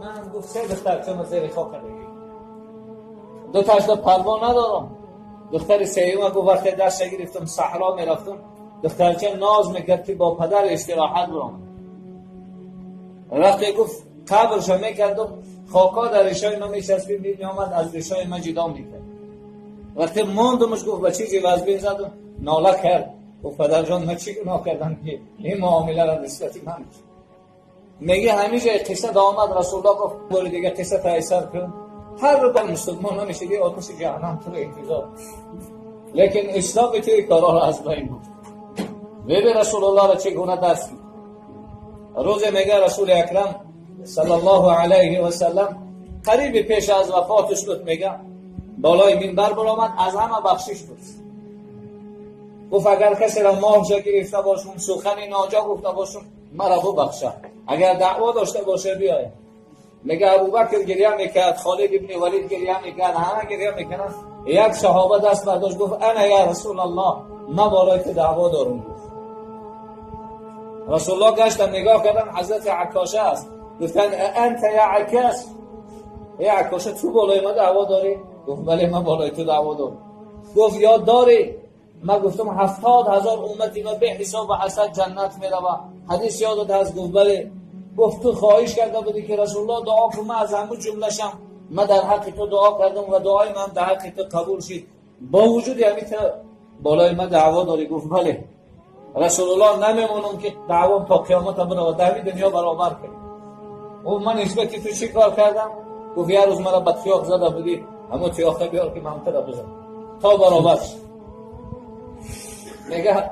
من گفت سه دختر چون زیر خاک دیگه دو تاش پروا ندارم. دختر سیوم گفت وقتی دست گرفتم صحرا میرفتم، دخترچه ناز میکرد که با پدر استراحت برم. وقتی گفت قبرش میکردم، خاکا در ریشای من میچسبید، میآمد از ریشای من جدا میکرد. وقتی ماندمش گفت به چیزی وزبین زدم، ناله کرد، گفت پدر جان من چی گناه کردم که این معامله را نسبت من میگه. همیشه قصه آمد، رسول الله گفت باری دیگه قصه تایسر کن. هر رو مسلمان نمیشه که آتش جهنم تو انتظار، لیکن اسلام توی کارا را از بین بود. ببین رسول الله را چگونه درس میده. روز میگه رسول اکرم صلی الله علیه و سلم قریب پیش از وفاتش بود، میگه بالای منبر برآمد، از همه بخشش بود. گفت اگر کسی را ماه گرفته باشم، سخنی ناجا گفته باشم، مرا ببخشه، اگر دعوا داشته باشه بیاید. میگه ابوبکر گریه میکرد، خالد ابن ولید گریه میکرد، همه گریه میکنن. یک صحابه دست برداشت، گفت انا یا رسول الله، من بالای که دعوا دارم. گفت رسول الله گشتن نگاه کردن، حضرت عکاشه است. گفتن انت یا عکاش، ای عکاشه، تو بالای ما دعوا داری؟ گفت بله، من بالای تو دعوا دارم. گفت یاد داری من گفتم 70,000 امتی ما به حساب و حسد جنت میروه؟ حدیث یادت هست؟ گفت بله. گفت تو خواهش کرده بودی که رسول الله دعا کن من از همون جمله شم. من در حق تو دعا کردم و دعای من در حق تو قبول شد. با وجود همین تو بالای من دعوا داری؟ گفت بله. رسول الله نمیمونم که دعوام تا قیامت بره و در دنیا برابر کنی. او من نسبت تو چی کار کردم؟ گفت یه روز مرا به تیاق زده بودی، همون تیاق بیار که من تو بزنم تا برابر شد. میگه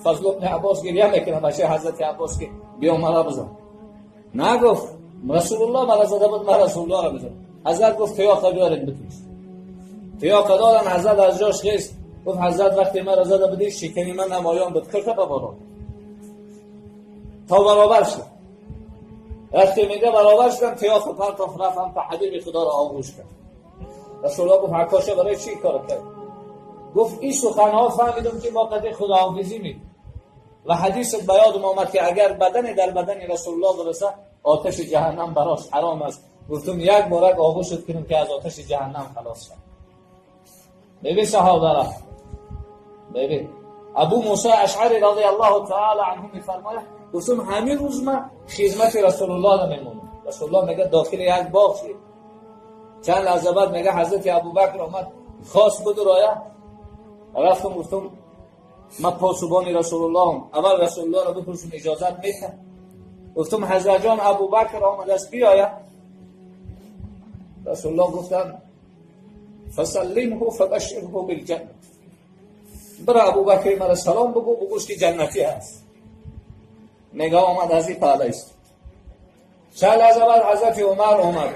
فضل ابن عباس گریه میکنه، بچه حضرت عباس، که بیا مرا بزن. نگفت رسول الله مرا زده بود، من رسول الله را بزن. حضرت گفت تیاق بیارید بتوش. تیاق دادن، حضرت از جاش خیست. گفت حضرت وقتی مرا زده بودی شکمی من نمایان بود، کرده به بالا تا برابر شد. وقتی میگه برابر شدم، تیاق پرتاف، رفتم تا حبیب خدا را آغوش کرد. رسول الله گفت عکاشه، برای چی کار کرد؟ گفت این سخنها فهمیدم که ما قد خداحافظی می و حدیث به یادم آمد که اگر بدن در بدن رسول الله برسه، آتش جهنم براش حرام است. گفتم یک بارک آغوشت کنم که از آتش جهنم خلاص شد. ببین صحابه را، ببین. ابو موسی اشعری رضی الله تعالی عنه میفرماید، گفتم همین روز من خدمت رسول الله را میمونم. رسول الله میگه داخل یک باغ شد. چند لحظه بعد میگه حضرت ابوبکر آمد، خواست بدرایه. رفتم گفتم من پاسبان رسول الله، اول رسول الله را بپرسم اجازت میده. گفتم حضرت جان، ابوبکر آمده است، بیاید؟ رسول الله گفتن فسلمه فبشره بالجنه، برا ابوبکر مرا سلام بگو، بگوش که جنتی هست. نگاه آمد از این پهله است. چند لحظه بعد حضرت عمر آمد.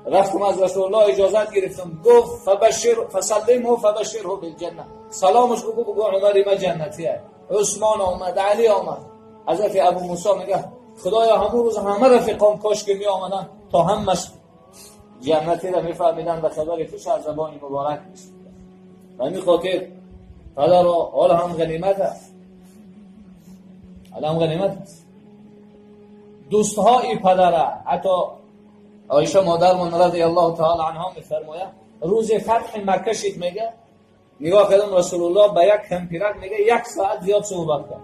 رفتم از رسول الله اجازت گرفتم. گفت فبشر فسلمه فبشره بالجنه، سلامش بگو، بگو عمر ما جنتی است. عثمان آمد، علی آمد. حضرت ابو موسی میگه خدایا همون روز همه رفیقام کاش که می آمدن تا همش جنتی را میفهمیدن و خبر خوش از زبان مبارک میشنیدن. و همین خاطر پدر حال هم غنیمت است، حال هم غنیمت است. دوستهای پدره، حتی عایشه مادرمان رضی الله تعالی عنها میفرماید روز فتح مکه شد، میگه نگاه کردم رسول الله به یک کمپیرک میگه یک ساعت زیاد صحبت کرد.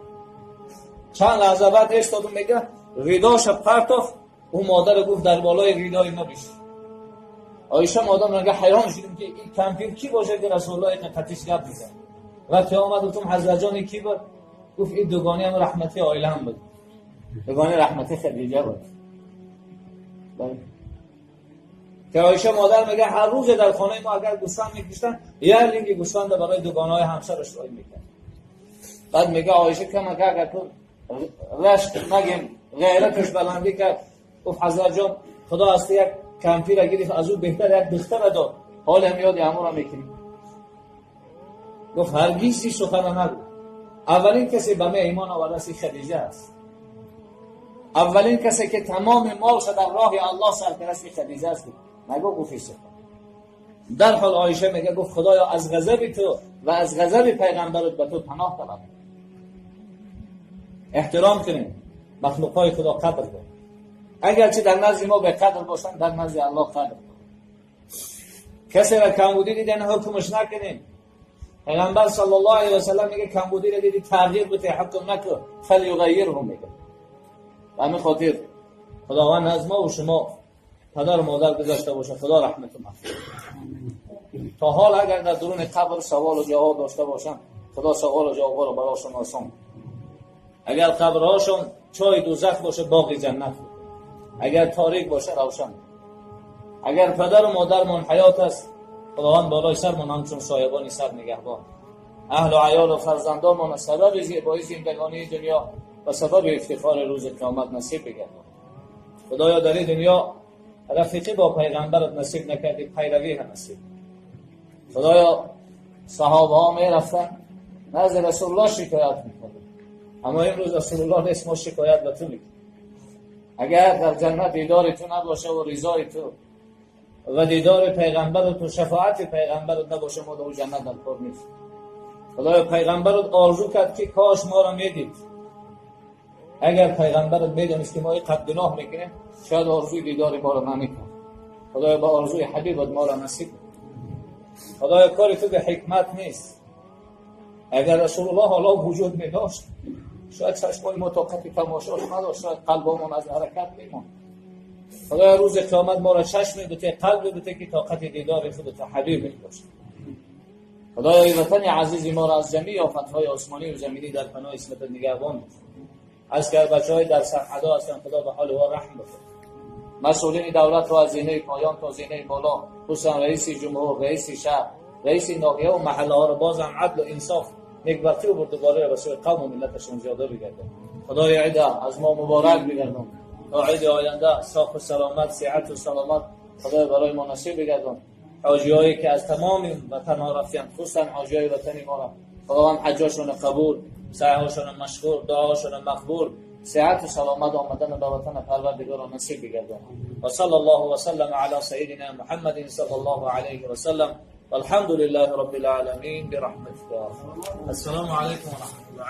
چند لحظه بعد ایستادم، میگه رداش پرتاف، او مادر گفت در بالای ردای ما بشین. عایشه مادر میگه حیران شدیم که این کمپیر کی باشه که رسول الله اینقدر قتیش گپ میزنه. وقتی آمد گفتم حضرت جان کی بود؟ گفت این دوگانه هم رحمتی عائله هم بود، دوگانه رحمتی خدیجه بود. بله. که عایشه مادر میگه هر روز در خانه ما اگر گوسفند میکشتن، یه لینگ گوسفند برای دوگانه های همسرش رای میکرد. بعد میگه عایشه کم اگر تو رشک نگیم غیرتش بلندی کرد، گفت حضرت جان، خدا از یک کمپیر گرفت، از او بهتر یک دختر داد، حال هم یاد امو را میکنیم. گفت هرگیز این سخن نگو. اولین کسی به من ایمان آورده است خدیجه است. اولین کسی که تمام مالش در راه الله صرف کرده است خدیجه است. نگو. گفت سخن در حال عایشه میگه گفت خدایا از غضب تو و از غضب پیغمبرت به تو پناه طلب. احترام کنیم مخلوق های خدا، قدر کنیم. اگرچه در نزد ما به قدر باشن، در نزد الله قدر. کسی را کمبودی دیدن حکمش نکنین. پیغمبر صلی الله علیه و سلم میگه کمبودی را دیدی تغییر بده، حکم نکن، فلیغیره میگه. به همین خاطر خداوند از ما و شما پدر و مادر گذاشته باشه، خدا رحمت و مغفرت. تا حال اگر در درون قبر سوال و جواب داشته باشن، خدا سوال و جواب را براشون آسان. اگر قبرهاشون چای دوزخ باشه، باغ جنت. اگر تاریک باشه، روشن. اگر پدر و مادرمون حیات است، خداوند بالای سرمون همچون سایبانی سر نگهبان. اهل و عیال و فرزندانمون سبب زیبایی زندگانی دنیا و سبب افتخار روز قیامت نصیب بگردان. خدایا در این دنیا رفیقی با پیغمبرت نصیب نکردی، پیروی هم نصیب. خدایا صحابه ها می رفتن نزد رسول الله شکایت میکردن، اما امروز رسول الله نیست، ما شکایت به تو میکنیم. اگر در جنت دیدار تو نباشه و رضای تو و دیدار پیغمبر تو، شفاعت پیغمبر نباشه، ما در جنت در کار نیست. خدایا پیغمبر آرزو کرد که کاش ما را میدید. اگر پیغمبر میدونست که ما اینقدر گناه میکنیم، شاید آرزوی دیدار ما را نمیکرد. خدایا با آرزوی حبیبت ما را نصیب. خدایا کاری تو به حکمت نیست. اگر رسول الله حالا وجود میداشت، شاید چشمای ما طاقت تماشاش نداشت، شاید قلبمون از حرکت میموند. خدایا روز قیامت ما را چشم بده، قلب بده که طاقت دیدار خودت حبیب باشه. خدایا ای وطن عزیز ما را از جمیع آفت‌های آسمانی و زمینی در پناه عصمت نگهبان باش. از که بچه‌های در سرحدا هستن، خدا به حال او رحم بکنه. مسئولین دولت را از زینه پایان تا زینه بالا، خصوصا رئیس جمهور، رئیس شهر، رئیس ناحیه و محله ها را بازم عدل و انصاف، نیکبختی و بردباری را به سوی قوم و ملتشون زیاده بگردان. خدای عید از ما مبارک بگردان. تا عید آینده صاف و سلامت، صحت و سلامت خدای برای ما نصیب بگردان. حاجیایی که از تمام وطن ها رفتن، خصوصا حاجیای وطن ما را خداوند حجاشون قبول، سعیهاشون مشکور، دعاشون مقبول، صحت و سلامت آمدن به وطن پروردگار نصیب بگردان. و صلی الله و سلم علی سیدنا محمد صلی الله علیه و سلم، والحمد لله رب العالمین برحمتك. السلام علیکم و رحمت الله.